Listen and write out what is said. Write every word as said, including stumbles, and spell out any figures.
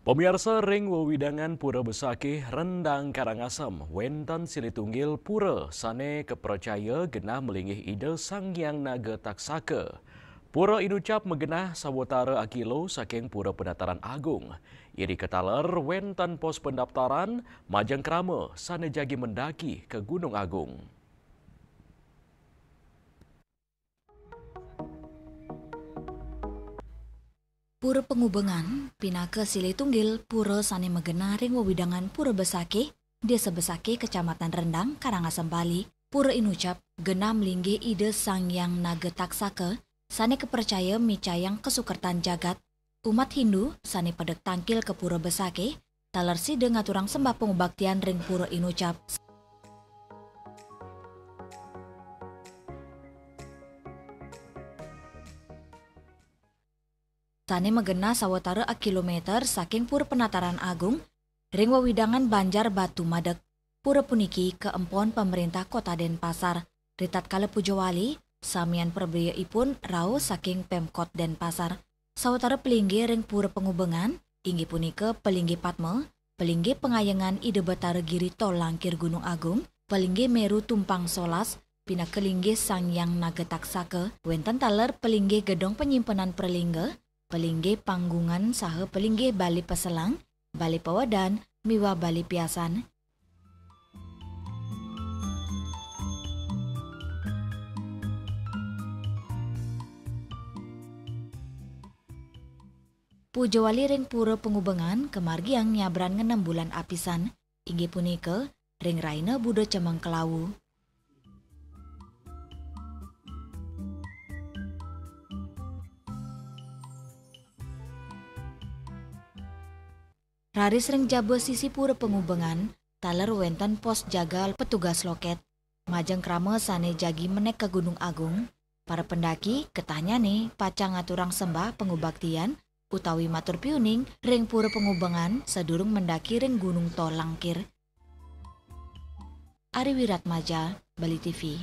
Pamiarsa, ring wewidangan Pura Besakih, Rendang, Karangasem, wénten silih tunggil pura sané kapracaya genah malinggih Ida Sang Hyang Naga Taksaka. Pura Inucap magenah sawatara akilo saking Pura Penataran Agung. Irika taler wénten pos pendaftaran majeng krama sané jagi mendaki ka Gunung Agung. Pura Pengubengan pinaka silih tunggil pura sané magenah ring wewidangan Pura Besakih, Desa Besakih, Kecamatan Rendang, Karangasem, Bali. Pura Inucap genah malinggih Ida Sang Hyang Naga Taksaka, sané kapracaya micayang kasukertan jagat. Umat Hindu sané pedek tangkil ka Pura Besakih, taler sida ngaturang sembah pangubaktian ring Pura Inucap. Sané magenah sawatara akilometer saking Pura Penataran Agung, ring wewidangan Banjar Batu Madeg. Pura puniki kaempon pamréntah Kota Dénpasar. Ritatkala puja wali, samian prabeyaipun rauh saking Pemkot Dénpasar. Sawatara palinggih ring Pura Pengubengan, inggih punika palinggih Padma, palinggih pangayengan Ida Batara Giri Tolangkir Gunung Agung, palinggih Meru Tumpang Solas, pinaka linggih Sang Hyang Naga Taksaka, wénten taler palinggih Gedong Panyimpenan Pralingga, palinggih Panggungan saha palinggih Balé Paselang, Balé Pawedan, miwah Balé Piasan. Puja wali ring Pura Pengubengan kamargiang nyabran ngenem bulan apisan, inggih punika ring rahina Buda Cemeng Kelawu. Raris ring jaba sisi Pura Pengubengan, taler wénten pos jaga petugas lokét. Majeng krama sané jagi menék ka Gunung Agung, para pendaki ketahnyané pacang ngaturang sembah pangubaktian utawi matur piuning ring Pura Pengubengan sadurung mendaki ring Gunung Tolangkir. Ari Wiratmaja, Bali T V.